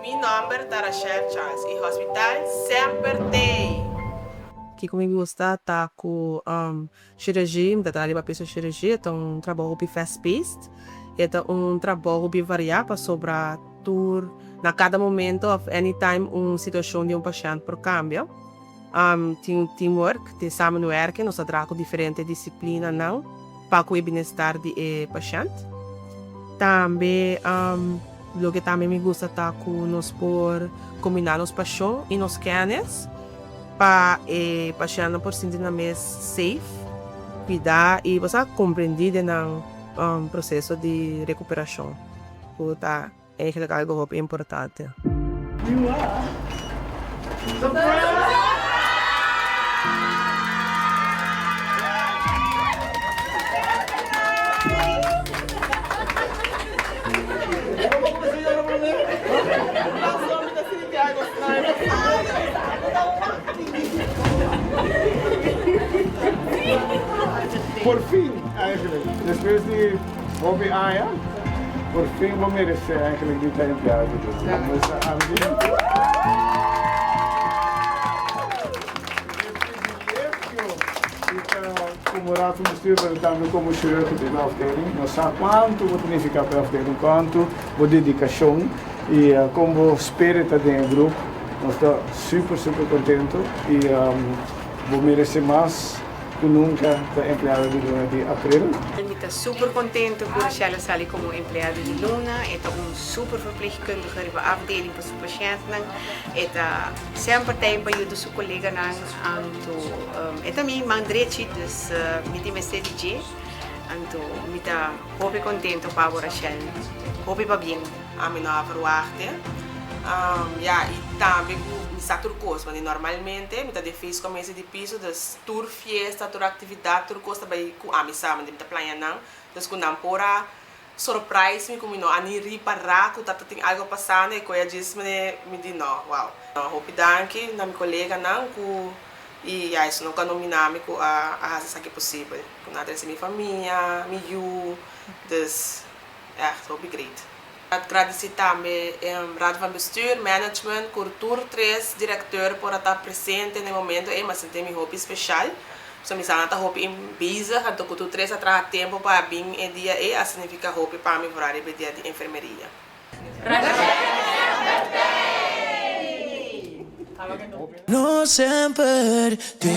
Mi nòmber ta Rachel Charles i Hospital semper t'ei! Kiko mi gusta ta ku shirurgia, mi ta traha riba piso shirurgia, e ta un trabou hopi fast paced, e ta un trabou hopi variá pasobra tur na kada momento of anytime un situashon di un pashènt por kambia. Tin teamwork, tin samenwerking, nos ta traha ku diferente disiplinanan pa ku e bienestar di e pashènt. Tambe loke tambe mi gusta ta ku nos por kombiná nos pashon i nos kènis pa e pashèntnan por sinti nan mes safe, kuidá i bo sa komprendí den nan proseso di rekuperashon ku ta Eigenlijk algo hopi importante. Por fin, eigenlijk, despues di hopi aña, por fin bo meresé eigenlijk di ta empleado di Luna. Nos ta ami. E privilegio di ta komo Raad van Bestuur, pero tambe komo chirurgo di e afdeling. Nos sa kuantu bo ta nifiká pa e afdeling, kuantu bo dedikashon i kon bo spirit ta den e grup. Nos ta super, super kontentu i bo meresé mas. Cu nunca ta empleado di luna di april. Mi ta super contento cu Rochelle a sali como empleado di luna. E ta un super verpleegkundige riba afdeling pa su pashentnan. E ta semper tei pa yuda su coleganan. Anto e ta mi man drechi, dus mi tin mester di dje. Anto mi ta hopi contento pa bo Rochelle. Hopi pabien. Ami no a verwachtte. Ya, y tambe cu mi sa tur cos, want normalmente mi ta den feest cu mesa di piso, dus tur fiesta, tur actividad, tur cos ta bay cu ami sa, want mi ta plania nan. Dus cu nan por a surprise mi cu mi no a ni ripara cu ta tin algo pasando, e coy a djis mene mi di no, wow. Hopi danki na mi coleganan cu y ya esun cu a nomina mi cu a haci esaki posibel. Cu nan a trece mi famia, mi yu, dus Echt hopi great. Ta gradisi tambe Raad van Bestuur, Management, ku tur tres directeur por a ta presente na e momento ei, mi a sinti mi hopi special. Pasobra mi sa nan ta hopi bezig, anto ku tur tres a traha tempo pa a bin e dia ei a significa hopi pa mi vooral riba e dia di enfermeria. No semper te.